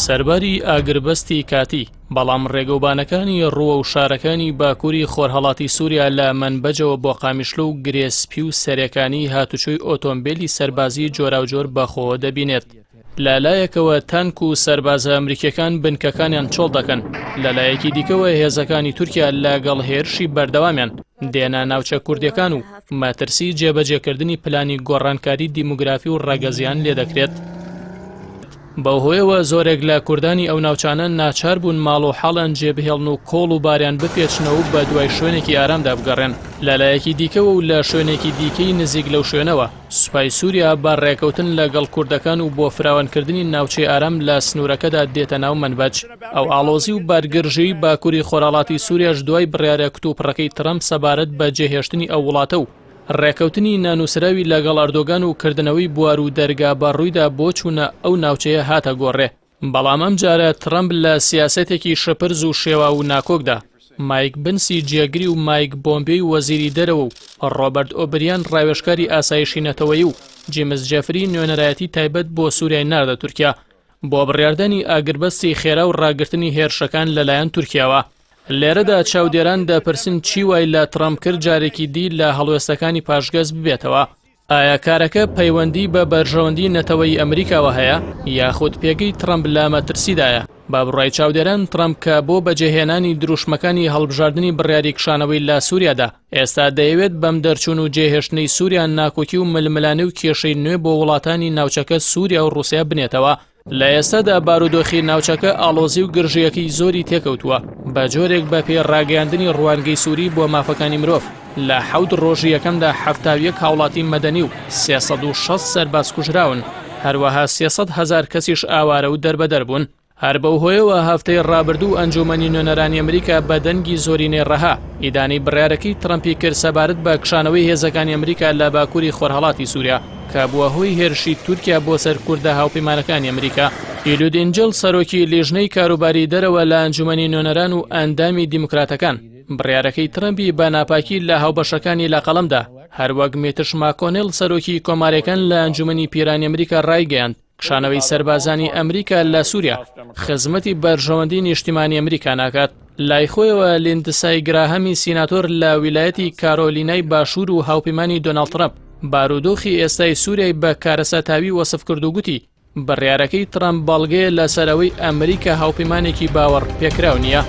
سەرباری ئاگربەستی کاتی، بەڵام ڕێگەوبانەکانی ڕووەو شارەکانی باکووری خۆرهەڵاتی سووریا لە مەنبەجەوە بۆ قامیشلۆ و گرێ سپی و سەرێکانی هاتوچۆی ئۆتۆمبێلی سەربازی جۆراوجۆر بەخۆوە دەبینێت. لە لایەکەوە تانک و سەربازە ئەمریکیەکان بنکەکانیان چۆڵ دەکەن، لە لایەکی دیکەوە هێزەکانی تورکیا لەگەڵ هێرشی بەردەوامیان دێنە ناوچە کوردیەکان و مەترسی جێبەجێکردنی پلانی گۆڕانکاری دیموگرافی و ڕەگەزیان لێدەکرێت. بەو هۆیەوە زۆرێک لە کوردانی ئەو ناوچانە ناچار بوون ماڵ و حاڵیان جێبهێڵن و کۆڵ و باریان بپێچنەوە و بەدوای شوێنێکی ئارامدا بگەڕێن. لە لایەکی دیکەوە و لە شوێنێکی دیکەی نزیک لەو شوێنەوە، سوپای سووریا بە ڕێکەوتن لەگەڵ کوردەکان و بۆ فراوانکردنی ناوچەی ئارام لە سنوورەکەدا دێتە ناو مەنبەج. ئەو ئاڵۆزی و بارگرژیی باکووری خۆرهەڵاتی سووریاش دوای بڕیارە کتوپڕەکەی ترەمپ سەبارەت بە جێهێشتنی ئەو وڵاتە و ڕێکەوتنی نانووسراوی لەگەڵ ئەردۆگان و کردنەوەی بوار و دەرگا بە ڕوویدا بۆ چوونە ئەو ناوچەیە هاتە گۆڕێ. بەڵام ئەمجارە ترەمپ لە سیاسەتێکی شپرز و شێواو و ناکۆکدا، مایک بنسی جێگری و مایک بۆمپیۆی وەزیری دەرەوە و ڕۆبەرت ئۆبریان ڕاوێژکاری ئاسایشی نەتەوەیی و جیمس جێفری نوێنەرایەتی تایبەت بۆ سوریای ناردە تورکیا بۆ بڕیاردانی ئاگربەستی خێرا و ڕاگرتنی هێرشەکان لەلایەن تورکیاوە. لێرەدا چاودێران دەپرسن چی وای لە ترەمپ کرد جارێکی دی لە هەڵوێستەکانی پاشگەز ببێتەوە؟ ئایا کارەکە پەیوەندی بە بەرژەوەندی نەتەوەیی ئەمریکاوە هەیە یاخود پێگەی ترەمپ لە مەترسیدایە؟ بە بڕوای چاودێران ترەمپ کە بۆ بەجێهێنانی دروشمەکانی هەڵبژاردنی بڕیاری کشانەوەی لە سووریا دا، ئێستا دەیەوێت بەم دەرچوون و جێهێشتنەی سووریا ناکۆکی و ململانێ و کێشەی نوێ بۆ وڵاتانی ناوچەکە سووریا و ڕووسیا بنێتەوە. لە ئێستادا بارودۆخی ناوچەکە ئاڵۆزی و گرژییەکەی زۆری تێکەوتووە، بە جۆرێک بە پێی ڕاگەیاندنی ڕوانگەی سووری بۆ مافەکانی مرۆڤ، لە حەوت ڕۆژی یەکەمدا 71 هاوڵاتی مەدەنی و 360 سەرباز کوژراون، هەروەها 300,000 کەسیش ئاوارە و دەربەدەر بوون. هەر بەو هۆیەوە هەفتەی ڕابردوو ئەنجوومەنی نوێنەرانی ئەمریکا بە دەنگی زۆرینەی ڕەها ئیدانەی بڕیارەکەی ترەمپی کرد سەبارەت بە کشانەوەی هێزەکانی ئەمریکا لە باکووری خۆرهەڵاتی سووریا کە بووە هۆی هێرشی تورکیا بۆ سەر کوردە هاوپەیمانەکانی ئەمریکا. ئیلود ئینجل سەرۆکی لیژنەی کاروباری دەرەوە لە ئەنجوومەنی نوێنەران و ئەندامی دیموکراتەکان بڕیارەکەی ترەمپی بە ناپاکی لە هاوبەشەکانی لە قەڵەم دا، هەروەک میتش ماکۆنێڵ سەرۆکی کۆمارییەکان لە ئەنجوومەنی پیرانی ئەمریکا ڕایگەیاند، کشانەوەی سەربازانی ئەمریکا لە سووریا خزمەتی بەرژەوەندی نیشتیمانی ئەمریکا ناکات. لای خۆیەوە لیندسای گراهەمی سیناتۆر لە ویلایەتی کارۆلینای باشوور و هاوپەیمانی دۆناڵد ترەمپ بارودۆخی ئێستای سووریای بە کارەساتاوی وەسف کرد و گوتی بڕیارەکەی ترەمپ بەڵگەیە لەسەر ئەوەی ئەمریکا هاوپەیمانێکی باوەڕپێکراو نییە.